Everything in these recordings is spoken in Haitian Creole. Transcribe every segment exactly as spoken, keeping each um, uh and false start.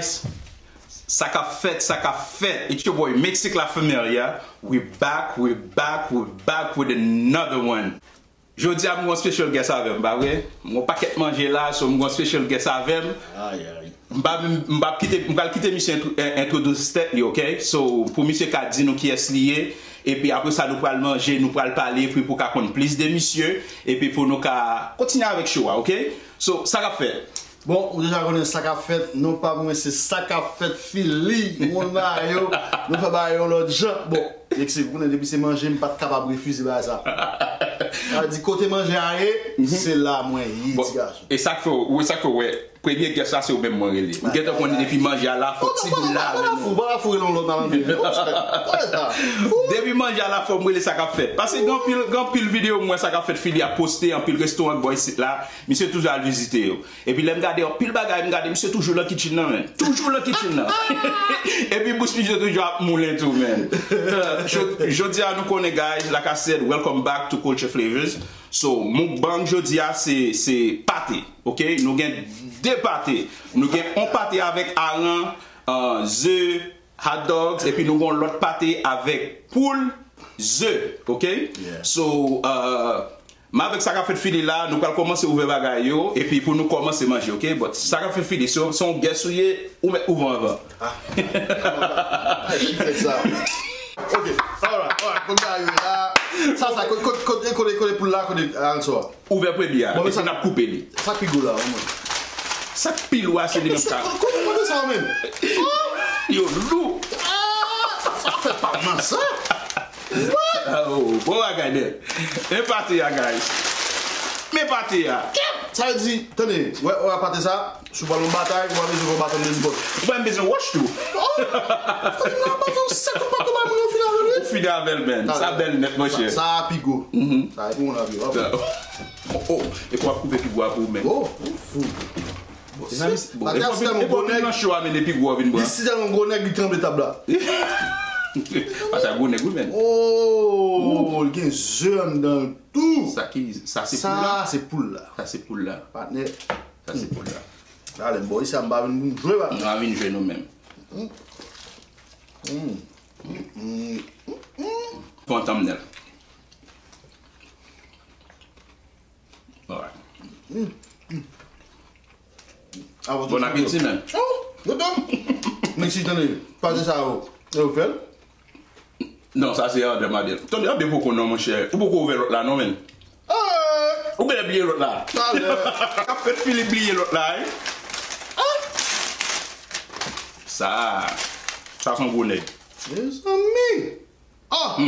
Sa k ap fèt, sa k ap fèt. It's your boy Mexic La Familia. We back, we back, we back with another one. Jodi a m gon special guest avè m, pa vre? M gon pakèt manje la, so m gon special guest avè m. Ay, ay. M pa, m pa kite, m pral kite misye entro-, en-, introduce tèt li, ok? So, pou misye ka di nou kiyès li ye, epi apre sa nou pral manje, nou pral pale, epi pou ka konn plis de misye, epi pou nou ka kontinye avèk show a, ok? So, sa k ap fèt? Bon, ou deja konnen sa k ap fèt, non pa mwen se sa k ap fèt Fili, moun ba yo, nou fè ba yo lòt jan. Bon, Mexique, ou konnen depi se manje, m pa t kapab refize bagay sa. Sa vle di kote manje a ye, se la mwen ye, ti gason. E sa k fè w, e sa k fè w wè, premye guest la se ou menm mwen rele. M gentan konnen depi manje a la, fò ti boul la avè nou. Depi manje a la, fò m rele sa k ap fèt. Paske gen anpil, gen anpil videyo m wè sa k ap fèt Fili ap poste, anpil restoran k bò isit la, misye toujou al vizite yo. Epi lè m gade anpil bagay, m gade misye toujou nan kitchen nan, men. Toujou nan kitchen nan. Epi bouch misye toujou ap moulen tou, men. Jodi a nou konnen, guys, like I said, welcome back to Culture Flavors. So, mukbang jodi a se, se pate, ok? Nou gen de pate. Nou gen yon pate avèk aran, uh, ze, hot dogs, epi nou gen yon lòt pate avèk poul, ze, ok? So, uh, m avèk sa k ap fèt Fili la, nou pral kòmanse ouvè bagay yo, epi pou nou kòmanse manje, ok? But sa k ap fèt Fili, se, se yon guest ou ye, ou mèt ouvè anvan. Ah, ah, chifre sa. Ok, alright, alright, kote bagay yo ye la? Sa, sa, kote, kote, kote, kote, kote poul la, kote ansò? Ouvè premye a, epi n ap koupe li. Sa pi gwo la, mwen. Sa k pi lou a, se li menm ka. Kote, kote sa menm? Yo lou. Ah, sa fè pa nan sa. Oh, bon bagay nèt. Men pate a, guys. Men pate a. Sa vle di, tande, wè, wè pate sa, si w pral yon batay, ou pa bezwen pran baton de nenpòt. Ou pa bezwen wòch tou. Oh! Ou fini avè l, men. Sa bèl nèt, monchè. Sa, sa pi gwo. Sa e pou moun ap yo. Oh, oh, e pou ap koupe pi gwo a pou ou menm. Oh, ou fou. Bon, e pou vin nan show a, men epi gwo vin bwa. Li si tèlman gwo nèg, li tranble tab la. Pase a gwo nèg, wi, men. Oh, li gen ze anndan l tou. Sa ki, sa se poul la? Sa se poul la. Sa se poul la. Patnè. Sa se poul la. Talè m ba w sa, m pa vin pou m jwe, patnè. Nou pa vin jwe nou menm. Fè yon thumbnail. Alright. Bon apeti, man. Oh, yo dam. Men si tande, pase sa yo. Yo fè l. Non, sa se André Madel. Tande, André poko non, monchè. Ou poko ouvè lòt la non, men. Ou genlè bliye lòt la. Talè. K ap fèt Fili bliye lòt la, wi. Sa, sa se yon gwo nèg. Mezanmi. Ah!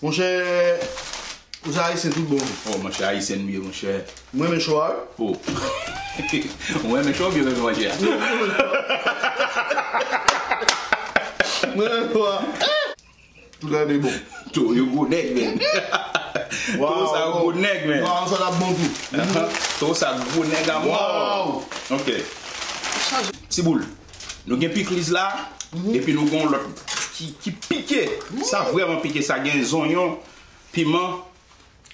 Monchè, ou se ayisyen tout bon. Oh, monchè, ayisyen m ye, monchè. Mwen renmen cho a, wi. Oh. Ou renmen cho oubyen renmen manje a? Mwen renmen cho a. Tout lè de bon. Tou, yo gwo nèg, men. Tou sa yo gwo nèg, men. Tou sa gwo nèg a mò. Ok. Ti boul. Nou gen pikliz la, epi nou gen yon lòt ki, ki pike. Sa vrèman pike, sa gen zonyon, piman,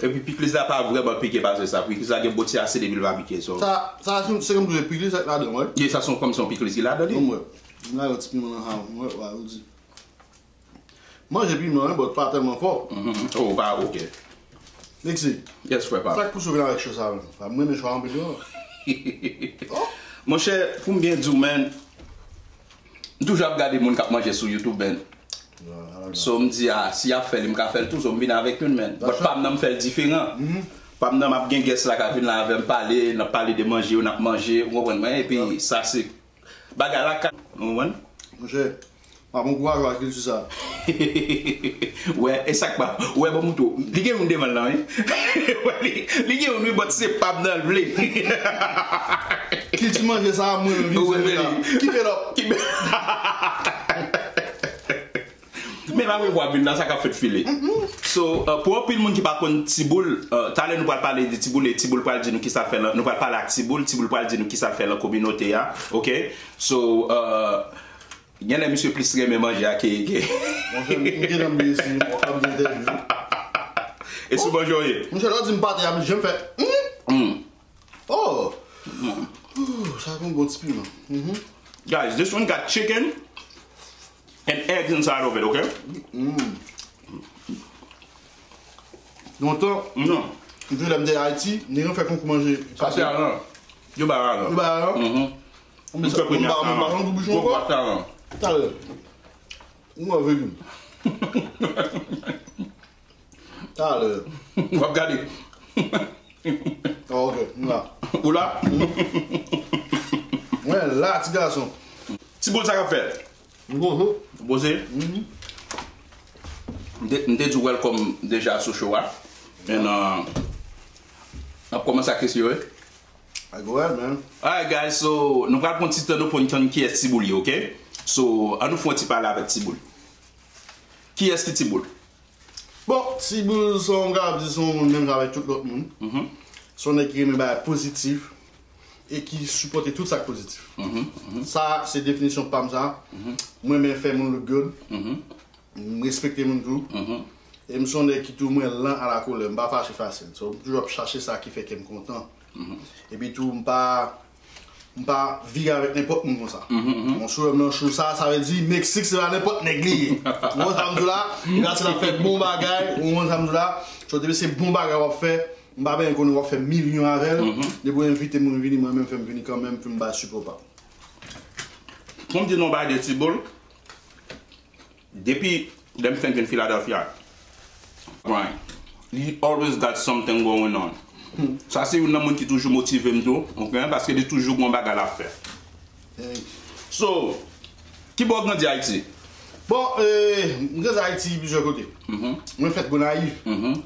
epi pikliz la pa vrèman pike pase sa. Pikliz la gen bon ti asid epi l pa pike, so. Sa, sa se, se kòm pikliz ak ladan, wi. Ye, sa se kòm se yon pikliz ki ladan li. Bon, mwen. Vin la yon ti piman nan ha, mwen, wa, ou di. Manje piman, wi, but pa tèlman fò. Oh, pa, ok. Nèg si. Yes, frè pa m. Sa k pouse w vin avèk cho sa menm? Sa, mwen renmen cho a anpil, wi. Monchè, pou m byen di w, man, m toujou ap gade moun k ap manje sou YouTube, man. So, m di, ah, si y ap fè l, m ka fè l tou, so m vin avèk youn, man. But pa m nan, m fè l diferan. Pa m nan, m ap gen guest la k ap vin la avè m pale, n ap pale de manje yo, n ap manje, ou konprann mwen, epi sa se bagay la ka, ou konprann? Monchè, m ap ankouraje w ak kilti sa. Wè, e sa k pa, wè, bon, mouton, li gen youn devan l lan, wi. Wè, li, li gen youn, wi, but se pa m nan l vle. Kilti manje sa, mwen menm, kilti manje sa. Keep it up. Keep it. Men malgre w ap vin la, sa k ap fèt Fili. So, uh, pou anpil moun ki pa konn Ti Boul, uh, talè nou pral pale de Ti Boul, e Ti Boul pral di nou kisa l fè lan, nou pral pale ak Ti Boul, Ti Boul pral di nou kisa l fè lan kominote a, ok? So, uh, genlè misye plis renmen manje a ke, ke... Monchè, m gentan bliye si m ap gen entèvyou. E sou manje w ye? Monchè, lè w di m pate a, m janm fè, hmm? Oh! Ooh, sa konn bon ti piman. Mhm. Guys, this one got chicken and eggs inside of it, okay? Lontan, m te lè m te Ayiti, nèg yo fè konkou manje. Sa se aran. Yo ba aran. Yo ba aran. Mhm. M fè premye aran. Gwo bwat aran. Talè. Nou wè vegim. Talè. W ap gade. Ah, ok, m la. Ou la? Mwen la, ti gason. Ti boul, sa k ap fèt? M poze. Ou poze? M te, m te di w welcome deja sou show a. And, uh, n ap kòmanse ak kesyon yo, wi. I go ahead, man. Alright, guys, so, nou pral pran ti tan nou pou n tann kiyès Ti Boul ye, ok? So, ann nou fè yon ti pale avèk Ti Boul. Kiyès ki Ti Boul? Bon, Ti Boul, se yon, m ka di, se yon moun menm jan avèk tout lòt moun. Mhm. Se yon nèg ki renmen bagay pozitif e ki sipòte tout sa k pozitif. Mhm, mhm. Sa, se definisyon pa m sa. Mhm. Mwen renmen fè moun look good. Mhm. M respekte moun tou. Mhm. E m se yon nèg ki tou mwen lan a la kolè. M pa fache fasil. So, m toujou ap chache sa ki fè kè m kontan. Mhm. Epi tou, m pa, m pa vire avèk nenpòt moun konsa. Mhm, mhm. Bon, si w wè m nan show sa, sa vle di Meksik se pa nenpòt nèg li ye. Ou konprann sa m di w la? Epi se l ap fè bon bagay, ou konprann sa m di w la? So, depi se bon bagay w ap fè, m pa bezwen konnen w ap fè milyon avè l. Mhm. Depi w envite moun vini, mwen menm fè m vini kanmenm, pou m bay sipò pa m. Pou m di nou yon bagay de Ti Boul, depi lè m fenk vin Philadelphia, Brian, he always got something going on. Hmm. Sa se youn nan moun ki toujou motive m tou, ok, paske li toujou gon bagay l ap fè. Hmm. So, ki bò w grandi Ayiti? Bon, eh, m grandi Ayiti plizyè kote. Mhm. Mwen fèt Gonayiv. Mhm.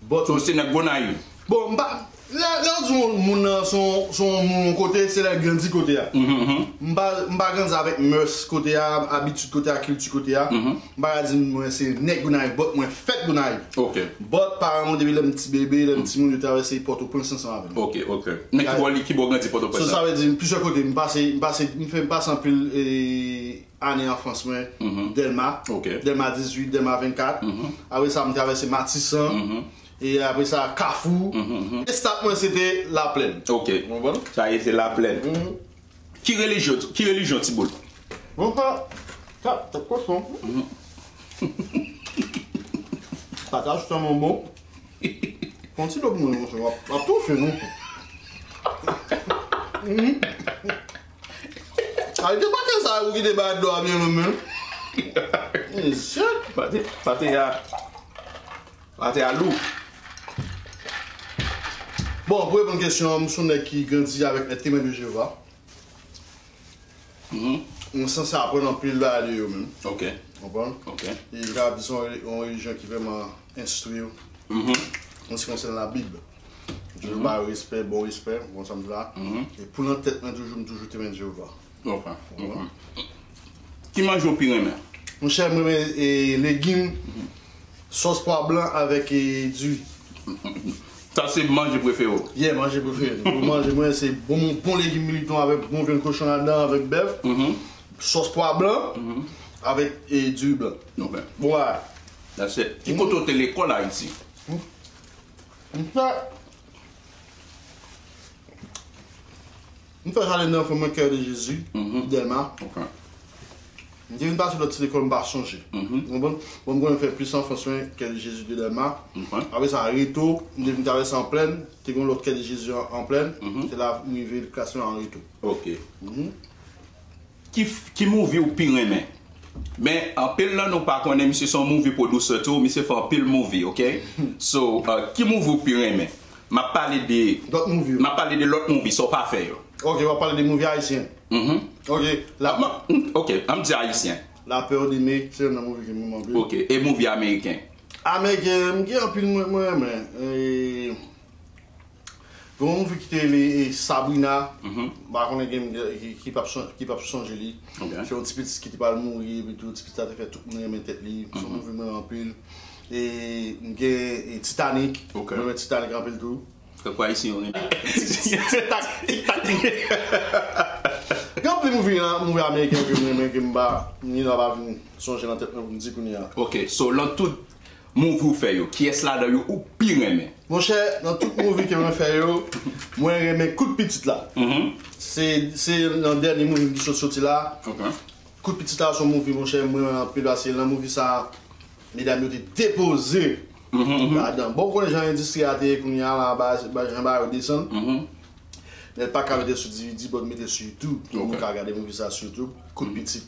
But So, se nèg Gonayiv. Bon, m pa, lè, lè w di yon moun nan se yon, se yon moun yon kote, se lè l grandi kote a. Mhm, mhm. M pa, m pa grandi avèk mœurs kote a, abitid kote a, kilti kote a. Mhm. M pa ka di mwen se nèg Gonayiv, but mwen fèt Gonayiv. Ok. But paran mwen, depi lè m ti bebe, lè m timoun, yo travèse Pòtoprens ansanm avè m. Ok, ok. Men ki bò li, ki bò w grandi Pòtoprens la? So, sa vle di, plizyè kote, m pase, m pase, m fè, m pase anpil, eh, ane anfans mwen, Mhm. Dèlma, Ok. Dèlma dizuit, Dèlma vennkat. Mhm. Apre sa, m travèse Matisan. Mhm. E apre sa, Kafou. Mhm, mhm. E start mwen, se te Laplèn. Ok. Ou konprann? Sa ye, se Laplèn. Mhm. Ki relijyon, ki relijyon Ti Boul? Bon, sa, sa, sa kochon. Mhm. Pata sou tan bonbon. Fè yon ti dlo pou mwen, monchè, w ap, w ap toufe, non? Mhm. Ay, te pate sa, ou ki te bay dlo a byen lwen, men. Mesye. Pate, pate a, pate a lou. Bon, pou reponn kesyon an, m se yon nèg ki grandi avèk les Témoins de Jéhovah. Mhm. Mwen sanse aprann anpil bagay de yo menm. Ok. Konprann? Ok. E m ka di se yon, yon relijyon ki vrèman enstwi w Mhm. an se ki konsène Labib. Toujou Mhm. ba yo respè, bon respè, ou konprann sa m di la. Mhm. E pou nan tèt mwen toujou, m toujou te renmen Jewova. Ok. Konprann? Mhm. Ki manje w pi renmen? Monchè, mwen renmen, e, legim, sòs pwa blan avèk, e, diri. Sa se manje prefere w? Yeah, manje prefere m. Pou manje mwen, se bon, bon legim militon avèk bon vyann kochon ladan, avèk bèf, Mhm. sòs pwa blan, Mhm. avèk, e, diri blan. Ok. Bon bagay. That's it. Ki kote w te lekòl Ayiti? M fè, m fè jardin d'enfants mwen, Cœur de Jésus, Mhm. Dèlma. Ok. M te vin pase lòt ti lekòl, m pa sonje. Mhm. Ou konprann? Bon, m konnen m fè plis anfans mwen, Cœur de Jésus de Dèlma. Ok. Apre sa, Reto, m te vin travèse an plèn, te gen lòt Cœur de Jésus an, an plèn. Mhm. Se la m rive klas mwen an Reto. Ok. Mhm. Ki, ki movie ou pi renmen? Men, anpil nan nou pa konnen, misye se yon movie producer tou, misye fè anpil movie, ok? So, uh, ki movie ou pi renmen? M ap pale de Lòt movie yo. M ap pale de lòt movie, sa w pa fè yo. Ok, w ap pale de movie ayisyen. Mhm. Ok, la. Ah, m, ok, an m di ayisyen. La Peur d'aimer, se youn nan movie ke m renmen anpil. Ok, e movie ameriken? Ameriken, m gen anpil mwen, mwen renmen. E, gen yon movie ki te rele, e, Sabrina. Mhm. M pa konnen gen, ki, ki p ap son-, ki p ap sonje li. Ok. Se yon ti pitit ki te pral mouri, epi tou, ti pitit la te fè tout moun renmen tèt li. Se yon Mhm. movie mwen renmen anpil. E, m gen, e, Titanic. Ok. Mwen renmen Titanic anpil tou. Tankou ayisyen yo renmen. Tik tak, tik tak. Gen anpil movie, movie ameriken ke m renmen, ke m pa, m pa vin sonje nan tèt mwen pou m di kounye a. Ok, so, lan tout movie ou fè yo, kiyès ladan yo ou pi renmen? Monchè, nan tout movie ke mwen fè yo, mwen renmen Kout Pitit la. Se se nan dènye movie ki sot soti la. Kout Pitit la se yon movie, monchè, mwen renmen anpil, paske nan movie sa, medam yo te depoze ladan. Bon, ou konnen jan endistri a te ye kounye a la, ba, ba, jan bagay yo desann. Men pa ka mete sou D V D, but mete sou YouTube. Pou moun ka gade movie sa sou YouTube. Kout Pitit.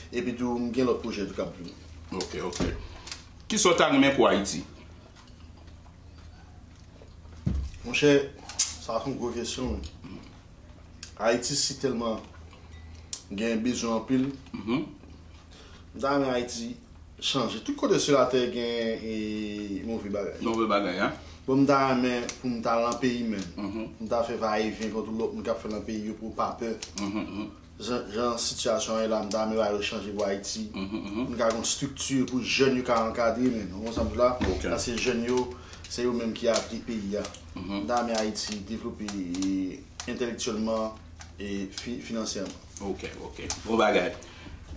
Epi tou, m gen lòt pwojè tou k ap vini. Ok, ok. Kisa w ta renmen pou Ayiti? Monchè, sa se yon gwo kesyon. Ayiti si tèlman gen bezwen anpil. M ta renmen Ayiti chanje. Tout kote sou latè gen e, move bagay. Move bagay, a. Bon, m ta renmen pou m ta lan peyi menm. Pou m ta fè vayevyen kont lòt moun k ap fè lan peyi yo pou pa pè. Jan, jan sitiyasyon an ye la, m ta renmen bagay yo chanje pou Ayiti. Pou n ka gen yon estrikti pou jèn yo ka ankadre, men. Ou konprann sa m di la? Paske jèn yo, se yo menm ki avni peyi a. M ta renmen Ayiti devlope e, entèlektyèlman e fi, finansyèman. Ok, ok. Bon bagay.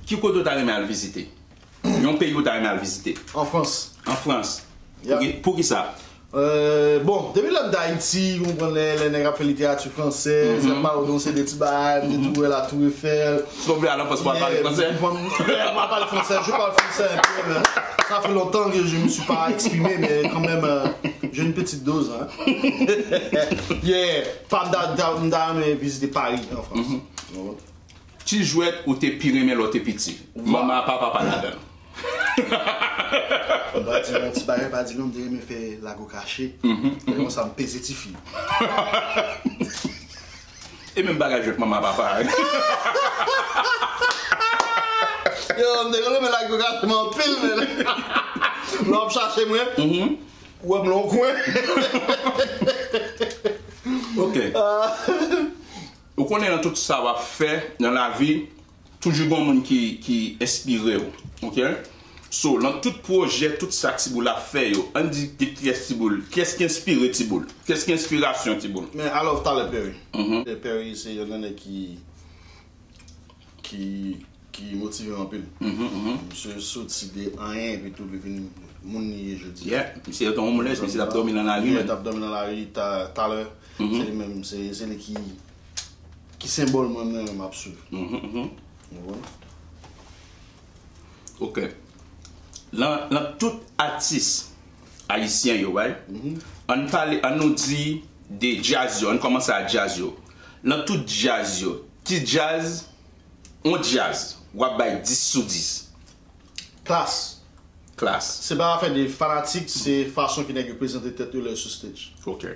Ki kote w ta renmen al vizite? Yon peyi ou ta renmen al vizite? An Frans. An Frans. Pou ki, pou ki sa? Euh, bon, depi lè m t Ayiti, ou konprann lè, lè nèg ap fè literati fransèz, y ap pale de yon seri de ti bagay, m te tou wè la Tour Eiffel. Si w vle al an Frans pou al pale fransè? Bon, m pa pale fransè, je parle français un peu, mais ça fait longtemps que je me suis pas exprimé, mais quand même, euh, j'ai une petite dose, hein. Yeah, pa m ta, ta, m ta renmen vizite Paris, an Frans. Ki jwèt ou te pi renmen lè w te piti? Manman, papa pa ladan l. M pa di yon ti bagay, pa di non, m te renmen fè lago kache. Lè konsa m peze tifi. E menm bagay jwèt manman, papa. Yo, m te renmen lago kache m anpil, men. Lè w ap chache mwen, ou wè m nan yon kwen. Ok. Ou konnen nan tout sa w ap fè nan lavi, toujou gen yon moun ki, ki enspire w. Ok? So, nan tout pwojè, tout sa Tiboul ap fè yo, ann di de kiyès Tiboul, kiyès ki enspire Tiboul? Kiyès ki enspirasyon Tiboul? Men I love Tyler Perry. Tyler Perry se yon nan nèg ki, ki, ki motive m anpil. Misye soti de anyen epi tou li vin moun li ye jodi a. Yeah, misye te yon homeless, misye t ap dòmi nan lari, yeah, menm. T ap dòmi nan lari, ta, Tyler, se li menm, se, se li ki ki senbòl mwen, mwen, m ap swiv. Ou konprann? Ok. Lan, lan tout atis ayisyen yo, right? Ann pale, ann nou di de djaz yo, ann kòmanse a djaz yo. Lan tout djaz yo, ki djaz, on djaz, w ap bay dis sou dis? Klass. Klass. Se pa afè de fanatik, se fason ke nèg yo prezante tèt yo lè yo sou stage. Ok.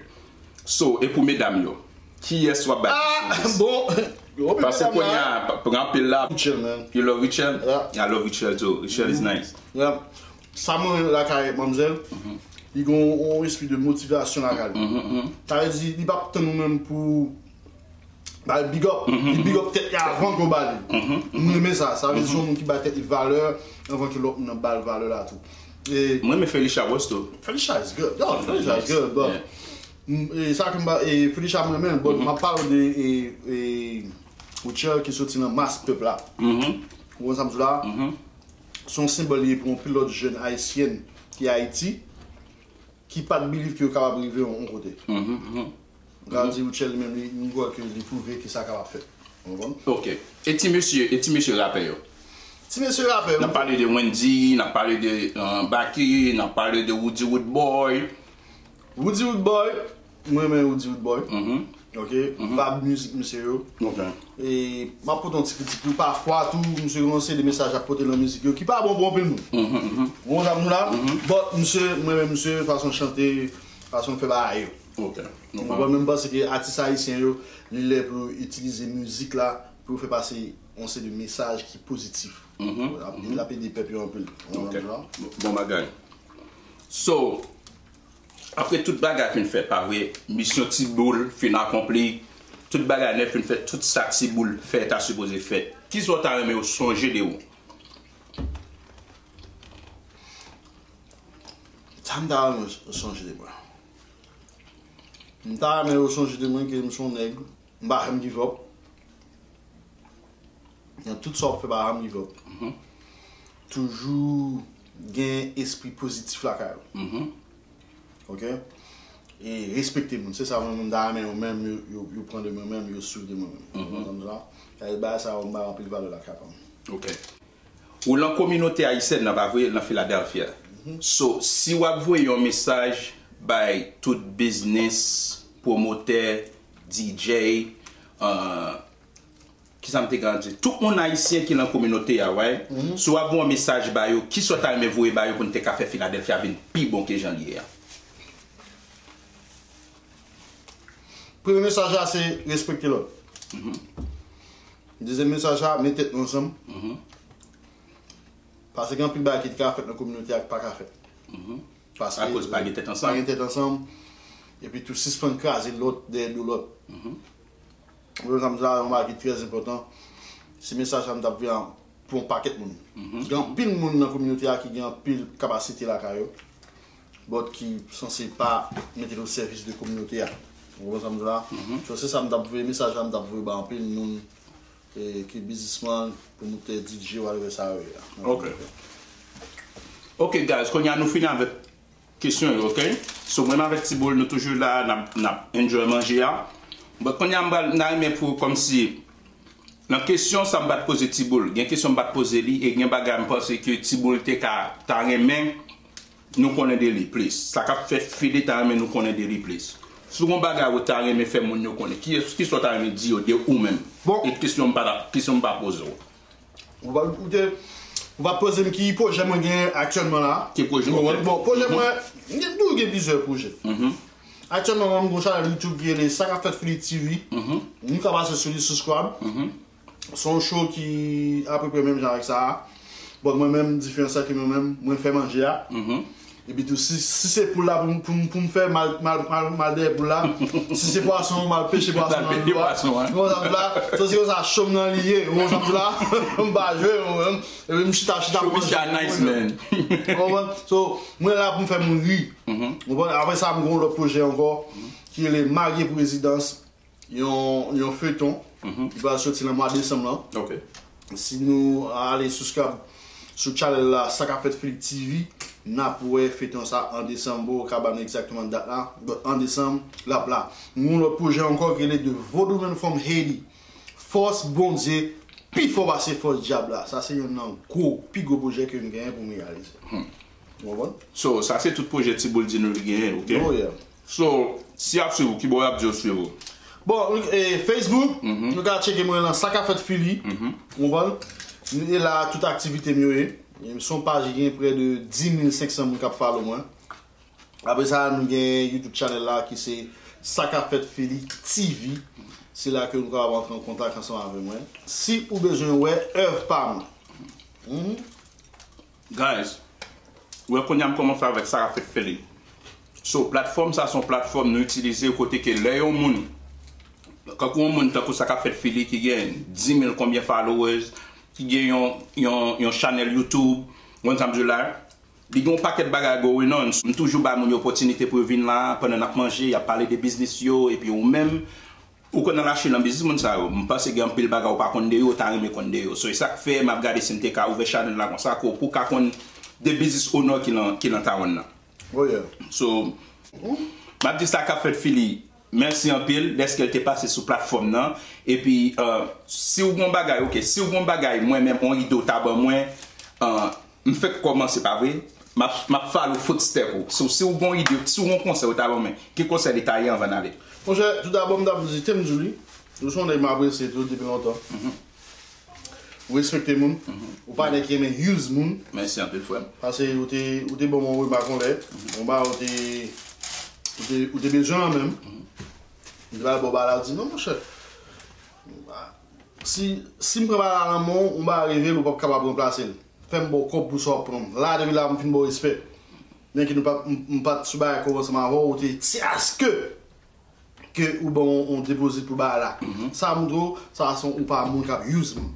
So, e pou medam yo, kiyès w ap bay? Ah, bon, yo, paske medam kounye a, pa, pran pil la. Rutshelle, man. You love Rutshelle? Yeah. I love Rutshelle too. Rutshelle is nice. Yeah. Sa mwen renmen lakay manmzèl, li gen yon, yon espri de motivasyon lakay li. Sa vle di, li p ap tann ou menm pou ba l big up. Li big up tèt li avan ke w ba li. M renmen sa. Sa vle di se yon moun ki bay tèt li valè anvan ke lòt moun nan ba l valè la tou. E mwen renmen Felicia West tou. Felicia is good. Yo, Felicia is good, but, e sa ke m ba, e Felicia mwen renmen, but m ap pale de, e, e, Rutshelle ki soti nan mas pèp la. Ou konprann sa m di w la? Se yon senbòl li ye pou yon pil lòt jèn ayisyèn ki Ayiti, ki pa t believe ke yo kapab rive yon, yon kote. M ka di Rutshelle li menm, li, m kwè ke li pwouve ke sa kapab fèt. Ou konprann? Ok. E ti mesye, e ti mesye rapè yo? Ti mesye rapè yo. N ap pale de Wendyy, n ap pale de, euh, Baky, n ap pale de Roody Roodboy. Roody Roodboy, mwen renmen Roody Roodboy. Ok? Vibe mizik misye yo. Ok. E m ap pote yon ti kritik tou. Pafwa tou, misye gen yon seri de mesaj l ap pote nan mizik yo ki pa bon pou anpil moun. Ou konprann sa m di w la? But misye, mwen renmen misye, fason l chante, fason l fè bagay yo. Ok. Ou konprann? Mwen menm panse ke atis ayisyen yo, li lè pou yo itilize mizik la pou yo fè pase yon seri de mesaj ki pozitif. L ap, l ap ede pèp yo anpil. Ou konprann sa m di w la? Bon bagay. So, apre tout bagay fin fèt, pa vre? Misyon Ti Boul fin akonpli. Tout bagay nèt fin fèt. Tout sa Ti Boul fè ta sipoze fèt. Kisa w ta renmen yo sonje de ou? Sa m ta renmen yo sonje de mwen. M ta renmen yo sonje de mwen ke m se yon nèg, m pa janm give up. Nan tout sa w ap fè, pa janm give up. Toujou gen espri pozitif lakay ou. Oke? E respekte moun. Se sa mwen menm, m ta renmen yo menm, yo, yo, yo pran de mwen menm, yo swiv de mwen menm. Ou konprann sa m di la? Bagay sa yo, m ba yo anpil valè lakay pa m. Ok. Ou lan kominote ayisyèn nan, pa vre, lan Philadelphia. So, si w ap voye yon mesaj bay tout biznis, pwomotè, D J, uh, kisa m te ka di? Tout moun ayisyen ki lan kominote a, right? Si w ap voye yon mesaj ba yo, kisa w ta renmen voye ba yo pou n te ka fè Philadelphia vin pi bon ke jan l ye a? Premye mesaj la se respekte lòt. Dezyèm mesaj la, met tèt nou ansanm. Paske gen anpil bagay ki te ka fèt nan kominote a ki pa ka fèt. Paske Akoz pa gen tèt ansanm. Pa gen tèt ansanm. Epi tou sispann kraze lòt dèyè do lòt. Ou konprann sa, yon bagay ki trè enpòtan. Se mesaj sa m t ap voye pou yon pakèt moun. Gen anpil moun nan kominote a ki gen anpil kapasite lakay yo, but ki sanse pa mete l o sèvis de kominote a. Ou konprann sa m di la? So, se sa m t ap voye, mesaj la m t ap voye ba anpil moun e, ki biznisman, pwomotè, D J, whatever sa yo ye a. Ok. Ok, guys, kounye a nou fini avèk kesyon yo, ok? So, mwen avèk Tiboul, nou toujou la, n ap, n ap enjoy manje a. But kounye a, m pral, m ta renmen pou, kòmsi, nan kesyon sa m pa t poze Tiboul, gen kesyon m pa t poze li, e gen bagay m panse ke Tiboul te ka, ta renmen nou konnen de li plis. Sa k ap fèt Philly ta renmen nou konnen de li plis. Si w gen yon bagay ou ta renmen fè moun yo konnen, ki, kisa w ta renmen di yo de ou menm? Bon. E kesyon m pa t ap, kesyon m pa poze w. Ou pa, ou te, ou pa poze m ki pwojè mwen gen aktyèlman la. Ki pwojè w gen? Bon, pwojè mwen, m gen, m gen plizyè pwojè. Aktyèlman, mwen, m gen yon chanèl YouTube ki rele Sa k ap fèt Philly T V. Nou ka pase sou li, subscribe. Se yon show ki apeprè menm jan avèk sa a. But mwen menm, diferans la ke mwen menm, mwen fè manje a. Epi tou, si, si se poul la pou m, pou m, pou m fè, m al, m al, m al, m al dèyè poul la. Si se pwason, m al peche pwason nan dlo a. Ou konprann sa m di la? So, se konsa show m nan li ye. Ou konprann sa m di la? M pa jwe, mwen menm. Epi m chita, chita manje. Show nice, man. Ou konprann? So, mwen la pou m fè moun ri. Ou konprann? Apre sa, m gen yon lòt pwojè ankò, ki rele Marye pou Rezidans. Yon, yon feyton ki pral soti nan mwa desanm lan. Si nou ale subscribe sou channel la, Sa k ap fèt Philly T V, n ap wè feyton sa an desanm. Bon, ou ka ban nou egzakteman dat la, but an desanm, l ap la. Nou gen yon lòt pwojè ankò ki rele The Vodou Man from Haiti. Fòs Bondye pi fò pase fòs dyab la. Sa se yonn nan gwo, pi gwo pwojè ke nou genyen pou nou reyalize. Ou konprann? So, sa se tout pwojè Tiboul di nou li genyen, ok? Oh yeah. So, si y ap swiv ou, kibò y ap di yo swiv ou? Bon, e, Facebook, nou ka tcheke mwen lan Sa k ap fèt Philly. Ou konprann? E la, tout aktivite m yo ye. E se yon paj ki gen prè de dis mil senk san moun k ap follow mwen. Apre sa, nou gen YouTube channel la ki se Sa k ap fèt Philly T V. Se la ke nou kapab antre an kontak ansanm avè mwen. Si ou bezwen wè èv pa mwen. Guys, ou wè kounye a m kòmanse avèk Sa k ap fèt Philly. So, platfòm sa se yon platfòm nou itilize kote ke lè yon moun, kankou yon moun tankou Sa k ap fèt Philly ki gen dis mil konbyen followers, ki gen yon, yon, yon channel YouTube, ou konn sa m di w la, li gen yon pakèt bagay going on. M toujou bay moun yo opòtinite pou yo vin la, pandan n ap manje, y ap pale de biznis yo, epi ou menm, ou konn al achte nan biznis moun sa yo. M panse gen anpil bagay ou pa konn de yo, ou ta renmen konn de yo. So, e sa k fè m ap gade si m te ka ouvè channel la konsa, ke w pou ka konn de biznis owner ki lan, ki lan town nan. Oh yeah. So, m ap di Sa k ap fèt Philly, mèsi anpil dèske l te pase sou platfòm nan. Epi, uh, si w gen yon bagay, ok, si w gen yon bagay, mwen menm, yon ide w ta ban mwen, uh, m fèk kòmanse, pa vre? M ap, m ap follow footstep ou. So, si w gen yon ide, si w gen yon konsèy ou ta ban mwen, ki konsèy li ta ye anvan n ale? Monchè, toudabò, m t ap di, te m di w li, ou se yon nèg m apresye tou depi lontan. Ou respekte moun, ou pa nèg ki renmen use moun. Mèsi anpil, frè m. Paske ou te, ou te ban m yon remak yon lè, yon bagay ou te, ou te, ou te bezwen an menm. M te ba l, bon, bagay la, ou di, non, monchè. Si, si m pran bagay la nan men w, yon bagay rive l, ou p ap kapab ranplase l. Fè m ba w kòb pou sa w ap pran m. La, depi la, m fin ba w respè. Byenke nou pa, m, m pa t sou bagay kòb ansanm avè w, ou te tyaske ke ou ban yon, yon depozit pou bagay la. Sa montre w, sa se yon, ou pa moun k ap use moun.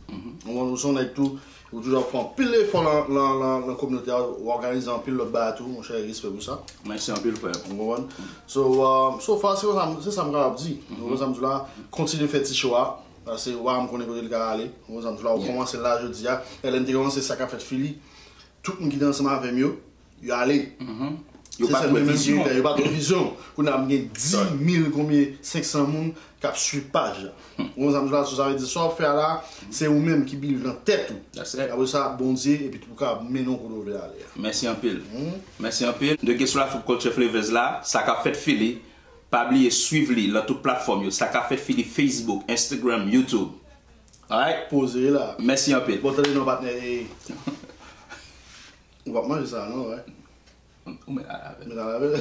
Ou konprann, ou se yon nèg tou, ou toujou ap fè anpil efò lan, lan, lan, lan kominote a, ou òganize anpil lòt bagay tou, monchè, respè pou sa. Mèsi anpil, frè. Ou konprann? So, uh, so far, se konsa, se sa m kapab di. Ou konprann sa m di w la, kontinye fè ti show a, paske w pa janm konnen kote l ka ale. Ou konprann sa m di w la, ou kòmanse l la jodi a. E lè m te kòmanse Sa k ap fèt Philly, Tout moun ki te ansanm avè m yo, yo ale. Yo pa t wè vizyon. Yo pa t wè vizyon. Kounye a m gen dis mil konbyen, senk san moun k ap swiv paj la. Ou konn sa m di la, sa vle di sa w ap fè a la, se ou menm ki believe nan tèt ou. Apre sa, Bondye, epi ou ka mennen w kote w vle ale a. Mèsi anpil. Mèsi anpil. De Guest Rap Culture Flavors la, sa k ap fèt Philly. Pa bliye swiv li lan tout platfòm yo. Sa k ap fèt Philly, Facebook, Instagram, YouTube. Alright? Poze la. Mèsi anpil. Bon, tande non, patnè. Ou p ap manje sa, non, wè? Ou mèt al avè l. Mèt al avè l.